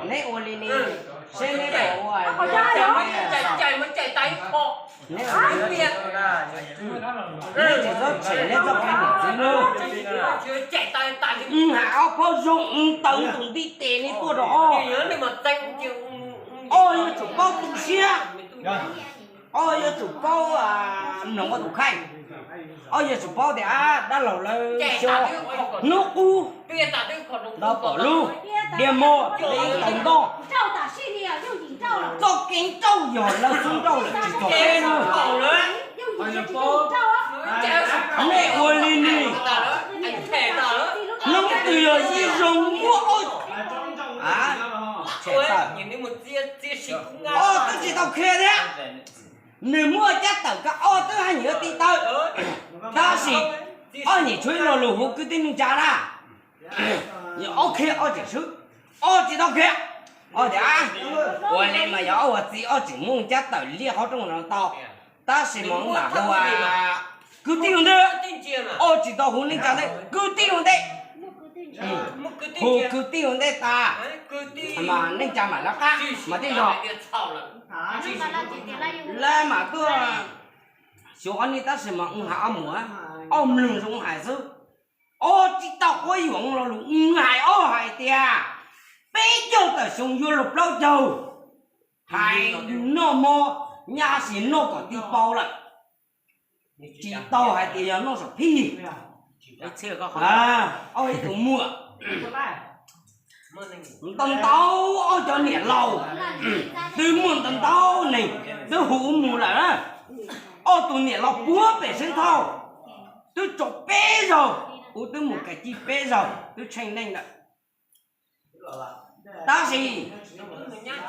Neb ua li ni, seb neb puas ua. Neb tsis txhob tshem neb txoj kev niam txiv lawm. Hais ob phaub zoo, tawv tus ntiv tes ni tuaj rau ob. Ob yuav tsum paub tu siab. Ob yuav tsum paub mloog ob tus khaij. Ob yuav tsum paub tias dab laug lawv xyov hnub qub ntawd pom lub diav mog lawv ib tau ntoj. Txoj kev nrauj yog lawv xub nrauj lawm tsis txog peb na. Nej ua li ni. Hnub twg yog Yij Zoo muaj ob, ob twb tsis tau qhia thiab. Nws muaj cab tawm kab ob twb haj yam yuav tiv tawm, tab sis ob nyuam tshuav ib lo lus huv kwv tij neej tsa na. Ob qhia ob tseem swb, ob tsis tau qhia. Ob tias ua li mas yog ob ua txiv ob tseem muaj cab tawm liaj qhov rooj no tau, tab sis mas mam hu kwv tij ua ntej. Ob tsis tau hu neej tsa ntej, kwv tij ua ntej. Hu kwv tij ua ntej tas mas neej tsa mam lawv qab mas tij zog. Lawv mam tuaj xyuas ob ni tab sis mas ua hais ob muam, ob mloog zoo hais xwb. Ob tsis tau quab yuam lo lus, ua hais ob hais tias peb caug tawm xyoo yuav luag plaub caug. Hais noj mov nyab sis noj kom tij paub lawm. Tsis tau hais tias yog noj saum phij. Ob ib tug muam ntau ntau ob cov niam laus, twb muaj ntau ntau neeg twb hu mus lawm na. Ob tug niam laus puag pem Xeev Thoj twb tso peb zaug, kuv twb mus kav ci peb zaug twb tsheej neej lawm. Tab sis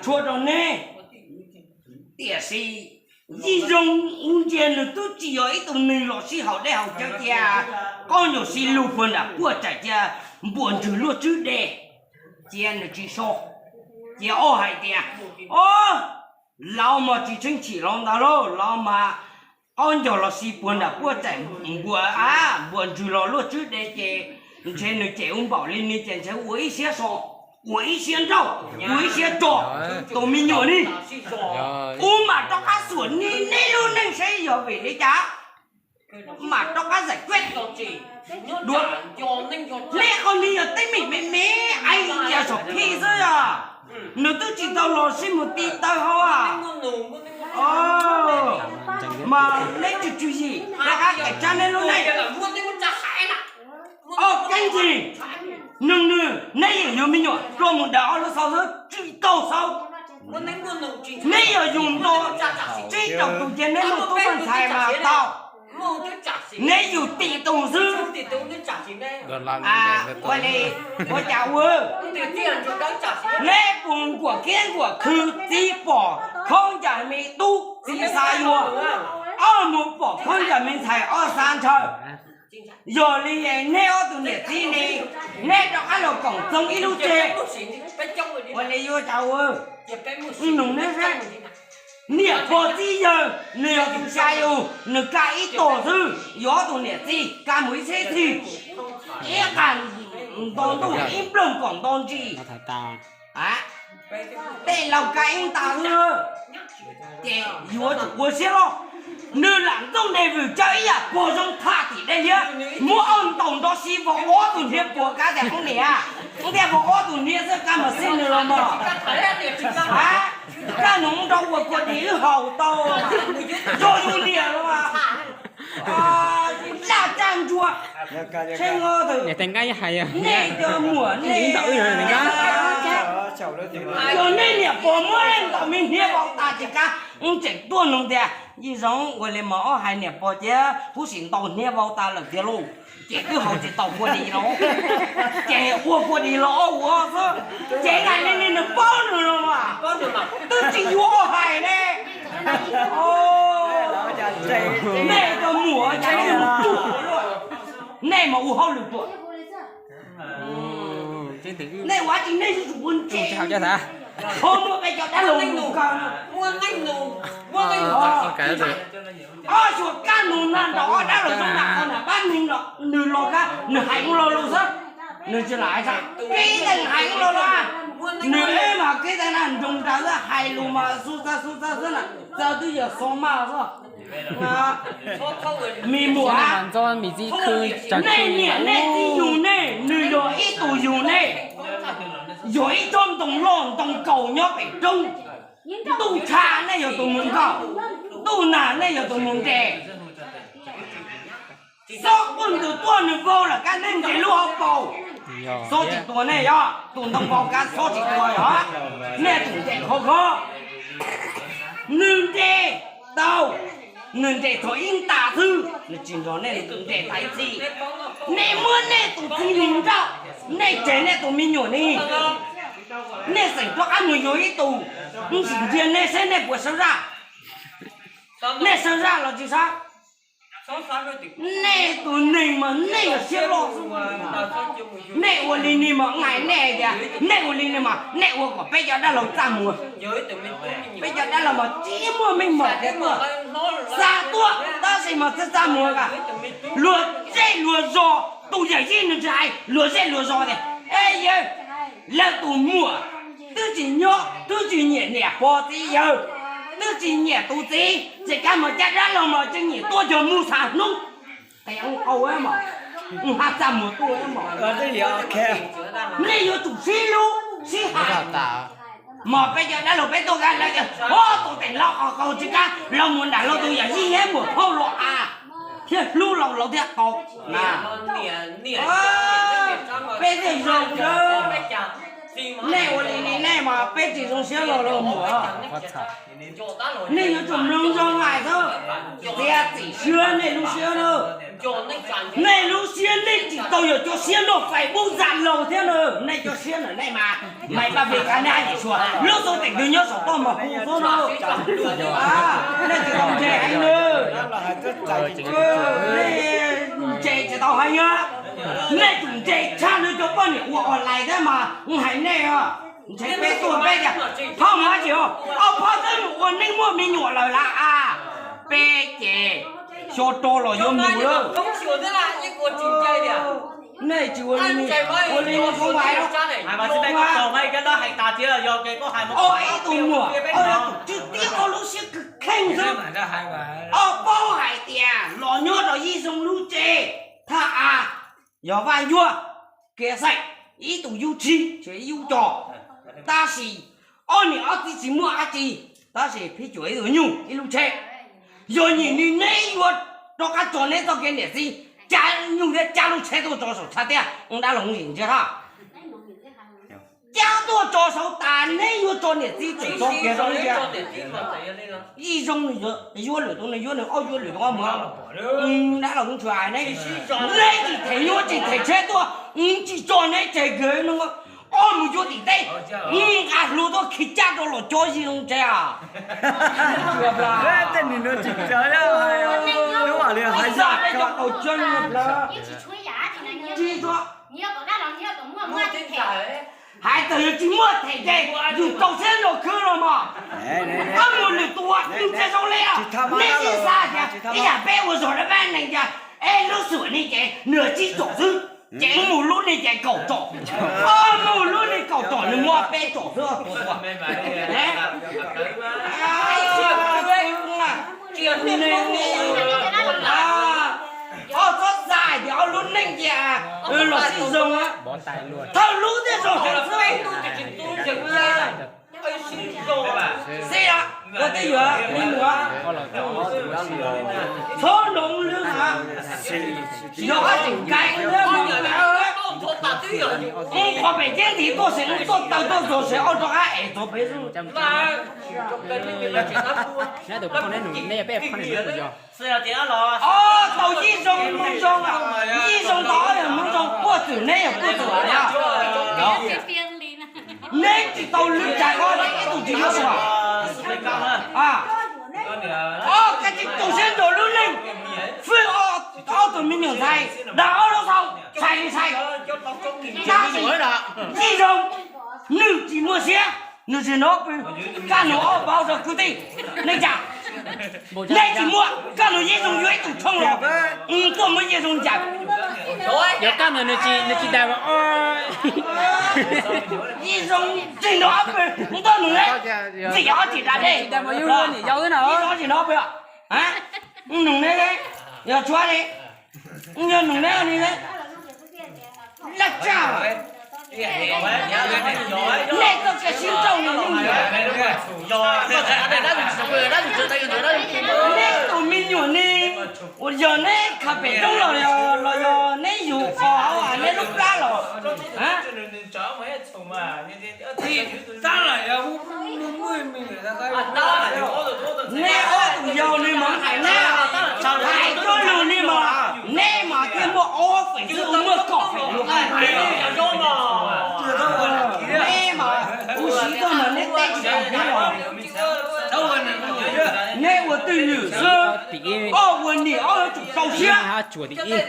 tshua rau neb, tiam sis Yij Zoo ua ntsia nws twb tsis yog ib tug neeg los sij haum dej haus cawv cia, qaub ncaug si lug puag nram puaj tsaim cia npuas ntswg luaj tswb de, cia nws tsis so. Cia ob hais tias, o, laus mas tsis tshee chim los ntawd lauj, laus mas qaub ncaug los si puag nram puaj tsaim npuas a, npuas ntswg los luaj tswb de ces ntshe nws cem ua npaum li ni ces ntshe ua ib siab so, ua ib siab nrauj, ua ib siab tso tus me nyuam ni. Kuv mam rov qab xyuas neb lub neej seb yog vim li cas, mam rov qab zais kueb. Neb qhov ni yog teeb meem me me, aib cia saum phij xwb os. Nws twb tsis tau los sib mus ti taw hauv. Mas neb tsw tswv yim rov qab kaim tsab neb lub neej. Ob keeb ntxig, nws nws neb yeej yuav me nyuam dua mus daws ob lub xauv xwb, tsis tau xauv. Neb yog yus nto tsib rau tus ces neb muaj tub muaj ntxhais mas tau. Neb yus tim tus xwb. Ua li, ua cas ua, neb puas nkuam kiab nkuam khw, txiv pom khaub ncaws me tub txiv xav yuav, ob mus pom khaub ncaws me ntxhais ob xav ntshaw. Yog li neb ob tug niam txiv ne, neb rov qab los koom txoos ib lub tseg. Ua li yuav cas ua, nug neb seb, niam pog txiv yawg nws yog tus xya yus nws kaj ib tog xwb, yus ob tug niam txiv kaj mus ib txhiab txhij, ib qag nto ntuj ib nplooj kom nto ntsis. Tej laus kaj ib nta xwb, ces yuav tsum ua siab loj. Nws lam ntxooj dej vwm cawv ib yam puag zoo tham tim dej liab, muab ob ntaus nrov si vau ob tug hniav puas kab tias, Koob niam, koob thiaj vau ob tug hniav xwb kab mas xij nws los mog. Kab nws nrov ua kua dis wb haus tau, yog yus niam los mas. Laj tsaj ntsuag, tshee, nej cov muam nej, yog nej niam pog muab leej ntau me hniav vau tas ces kab tseem tuaj nug tias, Yij Zoo, ua li mas ob hais niam pog cia huv si ntau hniav vau tas lawm tiag lauj, ces twb haus tsis tau kua dis los, ces ua kua dis los ob ua xwb, ces hais li ni nws paub nws los mas, twb tsis yuav ob hais ne. Nej cov muam cas nej mus ruam luaj, nej mas ua hauj lwm ruam. Nej ua tsis nej yuav tsum ua ntse, ho muaj peb cov dab laug nus kawg. Ob xyuas kab nus nag nrog ob dab laug zoo nram qhov nram pab neeg los nws los kab nws hais ua lo lus xwb, nws tsis lam hais tag, kev ntawd hais ua lo lus, nws Nrad hais lus mas xub xab xub xab xwb na, txawm twb yog xov maj xwb. Me muam, nej niam nej txiv yug nej, nws yog ib tug yug nej, yog ib tsob ntoo loj ntoo kaus nyob pem roob. Ntuj tshav nej yog tus mus nkaum, ntuj nag nej yog tus mus nres. Xob quaj ntws tuaj nws vau lawm kab neeg nres lub hauv paus. Xob tsis tua nej yog tus ntoo vau kab xob tsis tua yog nej tus nres khov kho. Nws nres tau, nws nres txog ib nta xwb, nws tsis nrog nej nres tas ib txhis. Nej muab nej tus txiv mus nrauj, nej tseg nej tus me nyuam ni. Nej xeem rov qab mus yuav ib tus, ntsia nej seb nej puas sawv zaj. Nej sawv zaj los tsis sawv? Nej tus neeg mas nej yog siab loj. Nej ua li ni mas hais nej tias nej ua li ni mas nej ua kom peb cov dab laug txaj muag. Peb cov dab laug mas tsis muaj meej mom tias tuaj, xa tuaj tab sis mas txaj txaj muag a. Luag zej luag zos, tus yawm yij nws tsis hais luag zej luag zos tias, e yawg, lawv tus muam twb tsis nyob, twb tsis nyiam niam pog txiv yawg, twb tsis nyiam tus txiv, tsis kav mas caj dab laug mas tseem nyiam tuaj cog mus xa hnub. Qia qau mas, haj txaj muag tuaj mas, nej yuav tsum sib hlub sib hais. Mas peb cov dab laug peb tuaj kab lawv tias, o, tus teem laus qhov qau tsis kav, laus mus nram laus tus yawm yij thiab muam phauj los a, thiaj hlub laus laus thiaj qau. Peb thiaj zoo. Nej ua li ni nej mas peb tsis zoo siab los los muam. Nej yuav tsum mloog zoo hais xwb, txiav txim siab nej lub siab na. Nej lub siab nej tsis tau yog cov siab noj Facebook Zalo thiab na, nej cov siab ntawm nej mas, mas pab peb kab nej hais tsis tshua, lub xov tooj twg nyob saum toj mas hu xwb na. Nej tsis tau ntse heev na. Nej ntse tsis tau heev na. Nej tsum ntse tshaj nws cov poj niam ua online thiab mas hais nej. Ntshe peb tuaj peb tias, phauj mus dab tsi os? Au, phauj twb mus ua neej muaj me nyuam lawm lawm a. Peb ces xyov rov los yuav mus lawm. Nej tsis ua li, ua li no txhob vais. Ob ib tug muam, ob tus tswv tib qho lub siab kheej xwb. Ob paub hais tias los nyob rau Yij Zoo lub tsev thaj av, yog Vaj Yuag, Kev Xaim, ib tug yub tshib, ib yub co. Tab sis ob niam ob txiv tsis muaj dab tsi, tab sis pheej cuam ib tug nyuj ib lub tsheb. Yog nyiam nws neb yuav rov qab tso neb txoj kev niam txiv, cab nyuj thiab cab lub tsheb tuaj tso saum tshav tiaj, dab laug zim ntsiag hab. Cab tuaj tso saum tas neb yuav tso niam txiv tseem tso kiag rau ib ntsia. Yij Zoo nws yuav lwm tus, nws yuav nws ob yuav lwm tus ob muag. Dab laug tshua hais neb, neb tsis them nyuj tsis them tsheb tuaj, tsis tso neb tseg kiag no, ob mus yuav tim teb, nqa hlua tuaj khi cab rau los cov Yij Zoo tsev. Tej nim no tsis txawv, lub am li hais zaj peb cov tau tsawg plawv. Tsis txawv. Hais txawm yog tsis muaj them ces yus rau siab nrog khwv los mas. Koj mus lwm tus ua ntsia zoo li, nej sib xav tias ib yam peb ua zog dab pab neeg tias, es lub xum ni ces nws tsib tsom xwb, ces mus lub ni ces kaum tsom, mus lub ni kaum tsom nws muab peb tsom xwb tus tua. Ob txhob xav tias ob lub neej ces los sib zoo, thawj lub thiaj zoo heev xwb. Xib, ua tej yuav li mus, txhob noov lwm hab, yog ob tseem nkaim thiab mas, ub qhov pem ceb ntiv tuaj seem tuaj taw tuaj txog seem ob rov qab es txog pem xwb. Ob tau Yij Zoo Hmoob Zoo, Yij Zoo tau ob yog Hmoob Zoo, Puaj Txwm neb yog Puaj Txwm na. Neb tsis tau lwm tsam ko ib tug tsis muaj sua. Ob, koj tsis tu siab nrog lub neej, fwj ob tug me nyuam ntxhais, dag ob lub xau, txhais li txhais. Tab sis Yij Zoo, nws tsis muaj siab, nws tsis hnov pw, kab nws ob paub rau kwv tij, nej cas? Nej tsis muaj, koj nug Yij Zoo yuav ib tug tshooj los, tuaj muab Yij Zoo ncaws. Yog koj ntawd nws tsis, nws tsis dag. Yij Zoo tsis nrog ob peb, tuaj nug ne, tsis yog ob tsis dag ne. Yij Zoo tsis nrog ob peb, nug ne, yog tshuav ne, yog nug ne, laj tsaj. Nej txoj kev sib nrauj nws yeej yog, neb tus me nyuam ne, uas yog neb khav pem roob los, los yog neb yug qos hauv neb lub plab los, neb ob tug yau ne mas hais neb, hais cuag lug ne mas, neb mas thiaj muaj ob feem xwb, muaj kaum feem lug hais. Neb mas kuv siv txoj mas neb teb tsis tau kuv los. Neb ua twj ywm xwb, koj ua niam ob yuav tsum rau siab.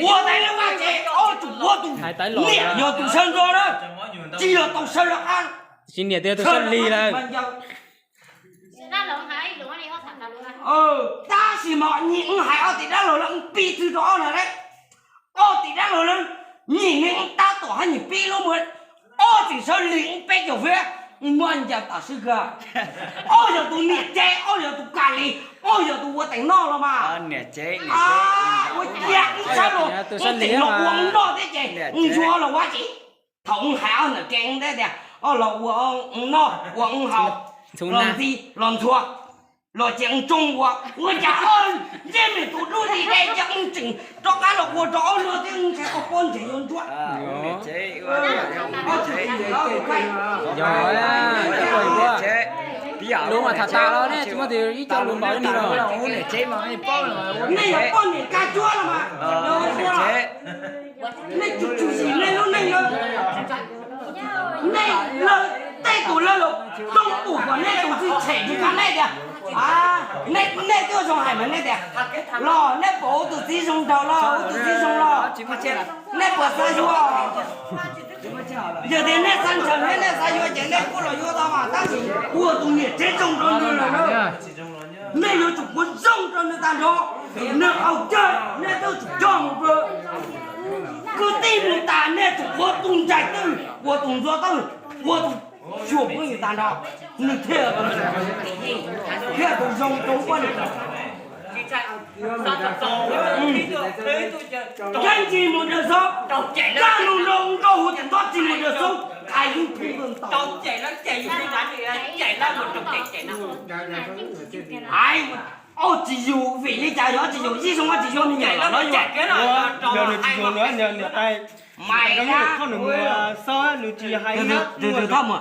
Ua tau lub vaj tsev ob yuav tsum ua tus niam yog tus sawv ntxov na, tsis yog tau sawv rov qab. Tsis niam twb yog tus sawv lig lawm. Tab sis mas nyias hais ob tim dab laug lawm, pib twg rau ob na, ob tim dab laug lawm, nyias ne tab tom hab nyias pib lub mus, ob tseem sawv lig peb caug feeb, muaj ncaws tam sib kag. Ob yog tus niam tsev, ob yog tus ka li, ob yog tus ua teev noj los mas. Ua cas wb sawv los, wb tseem los ua noj thiab ces ntsuag los ua tsis. Thaum wb hais ob ntawm ke wb teb tias ob los ua noj ua haus, los ntxi los ntxhua, los ces wb tsoo ua, ua cas ob ntsej me tus dub nti de ces wb tseem rov qab los ua rau ob lub thiab wb ntshai koj pob ntseg yuav ntsuab. Lub mas tham tas los nej tsis muaj ib co lus npaum li los. Nej yog poj niam kab tsuab los mas, nej tsis tshwm sim nej lub neej, nej lawv tej tus lawv los zoo pum kom nej tus txiv tshem tsis kam nej tias, nej twb zoo hais mas nej tias, los nej pom tus txiv zoo nraug los, tus txiv zoo los, nej puas xav yuav? Yog tias nej xav ntshaw thiab nej xav yuav ces nej kuj los yuav tau mas, tab sis ua tus niam tsev zoo rau nws lawm na. Nej yuav tsum ua zoo rau nws tag nrho, nws qaug cawv nej twb tsum coj mus pw. Kwv tij mus tas nej tsum ua tus ntsaig twj, ua tus ntxuav twj, ua tus xyuas phooj ywg tag nrho, nws thiaj, thiaj tus zoo rau poj niam. Dab tsi mus daws xauv, dab nug nrau nrau huv tias dab tsi mus daws xauv, qai yub thub ntau. Hais ob tsis yug vim li cas yog ob tsis yug, Yij Zoo ob tsis yug me nyuam los yog nws tsis yug nws niam tais. Mas nws mus xauv nws tsis hais na, mus zog los,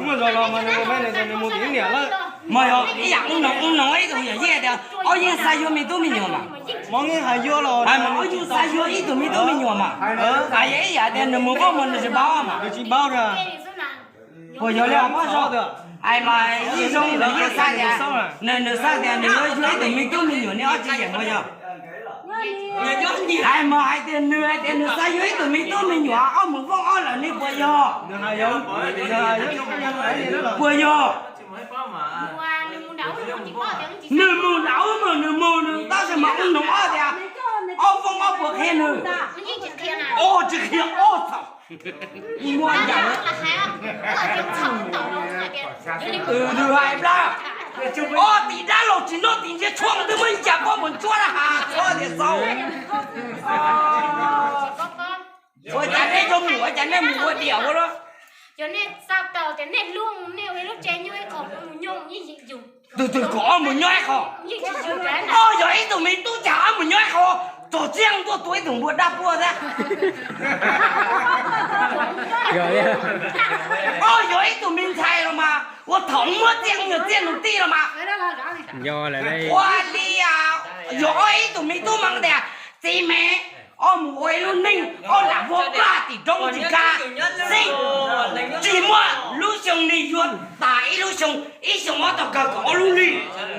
mus zog los mas nws mus tim niam lawm. Mas yog ib yam ub noog ub noog ib tug yawm yij tias ob yeej xav yuav me tub me nyuam mas, mas ob yeej xav yuav ib tug me tub me nyuam mas, yog ib yam tias nws mus paub mas nws tsis paub mas, nws tsis paub na. Puas yog li os Paj Sov? Hais mas Yij Zoo nws yeej xav tias, nws, nws xav tias nws yuav yuav ib tug me tub me nyuam ne, ob tsis yeem puas yog? Hais mas hais tias nws hais tias nws xav yuav ib tug me tub me nyuam, ob mus vooj ob lawm ne puas yog? Puas yog? Nws mus nram ub mas nws mus nws tab sis mas ub noog ob tias ob vooj ob puas qhia nws. Ob tsis qhia ob txhaum. Muaj yam nws hais plab, ob tim dab laug tsis noj tim ntsia tshuaj twb muab ncas pob mus ntsuab na has txhob tias xaus. Ua cas nej cov mus, ua cas nej mus ua diam ua luaj? Cov nej xav tau tias nej hlub, nej ua ib lub tsev nyob ib qho mus nyob ib yim yus. Tus twg kom ob mus nyob ib qho? Ob yog ib tug me tub cas ob mus nyob ib qho, txog txiaj tuaj tua ib tug npua dab puag thiab. Ob yog ib tug me ntxhais los mas ua thaum muab txiaj nws txiaj nws tij los mas. Ua li, yog ob ib tug me tub mas tias txiv me, ob mus ua ib lub neej, ob lam vuag paj tim roob tsis kaj, xij, tsis muaj lub xyoo ni yuav tas ib lub xyoo, ib xyoo ob tog kawg kom ob lub hli.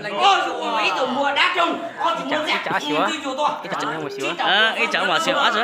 Ob yuav ua ib tug npua dab roog, ob tsis muaj txiaj, twb yuav tuaj. Ib tsam mam xyuas ob tsi.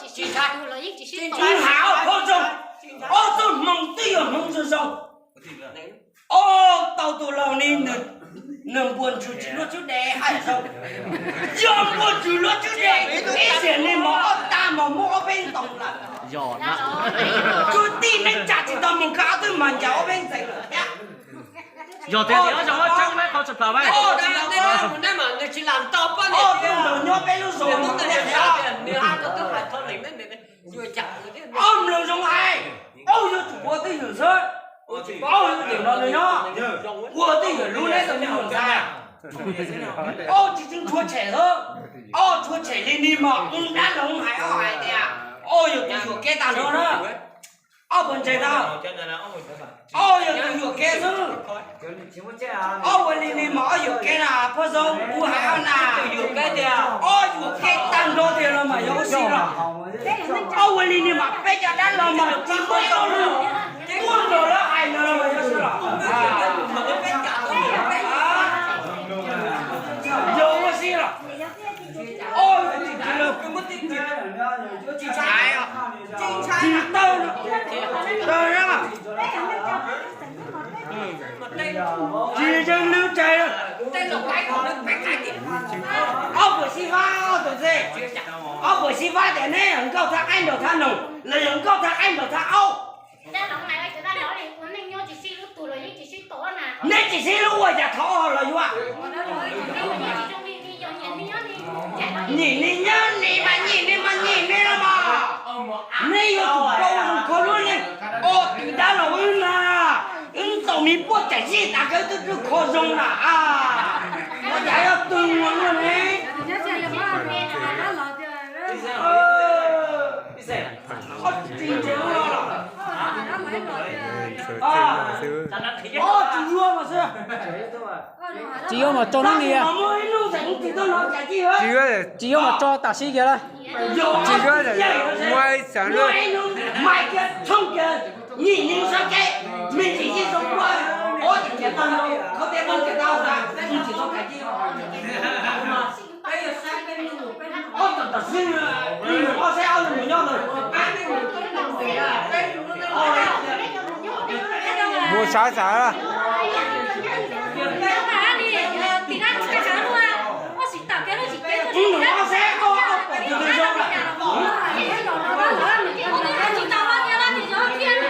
Tsis ntshaw, tsis ntshaw. Kuv hais ob peb txoj, ob txoj hmoov twb yog hmoov zoo zoo. Ob tau tus laus ni, nws npuas ntsws tsis luag tswb de hais zoo. Yog npuas ntsws luag tswb de, ib xiam ni mos ob tag mos muab ob peb ntoo lawm. Kwv tij neej tsa tsis tau mus kha ob tug mas ncaws ob peb ntxeev lawm thiab. Yog tias ob zoo tseeb, qhov tshaj plaws mas ob tug laus nyob peb lub zos no thiab. Ob mloog zoo hais, ob yuav tsum ua twj ywm xwb. Ob yuav tsum no nws nyob, ua twj ywm lub neb tau nws ntxhais. Ob tsis tseem tshuav tshem xwb, ob tshuav tshem li ni mas ua dab laug hais, ob hais tias ob yuav tus yuam kev tag nrho na. Ob puas ntseeg tau? Ob yog tus yuam kev xwb. Ob ua li ni mas ob yuam kev na, phuaj zoo kuv hais ob na. Ob yuam kev tag nrho tiag los mas yog ua si los? Ob ua li ni mas peb cov dab laug mas tsis muaj ib tug lub, muaj nrog lawv hais no los mas yog si los? Yog ua si los? Ob tsis tsis tawg, tsis yeej lub tsaig. Ob puas xyiv fab ob tug txiv, ob puas xyiv fab tias neb yog nkauj thab qaib nraug thab noog los yog nkauj thab qaib nraug thab aub? Neb tsis sib hlub ua cas thov los yuav? Nyim ni nyob ni mas nyim ni mas nyim ni los mas. Neb yuav tsum tau ua zoo kho lub neej, ob tug dab laug wb na, wb ntaus me puab tsam zij tas kawg twb twb kho zoo na. Ua cas yog twg ua luaj ne? Ob tsis tsis yuav mas xwb. Tsis yuav mas tso neb ni. Tsis yuav, tsis yuav mas tso tam sim kiag lawm. Tsis yuav, muaj ib xeem lub, muaj ib hnub mas kiag tshooj kiag, nyim ni sab kev, me ntsis yeej zoo ua, ob tsis tsis tau, khaub tiab khaub tsis tau, tsis tau khav tib. Ob tawm tam sim, ob saib ob lub mus nyob lawm. Mus sawv xav.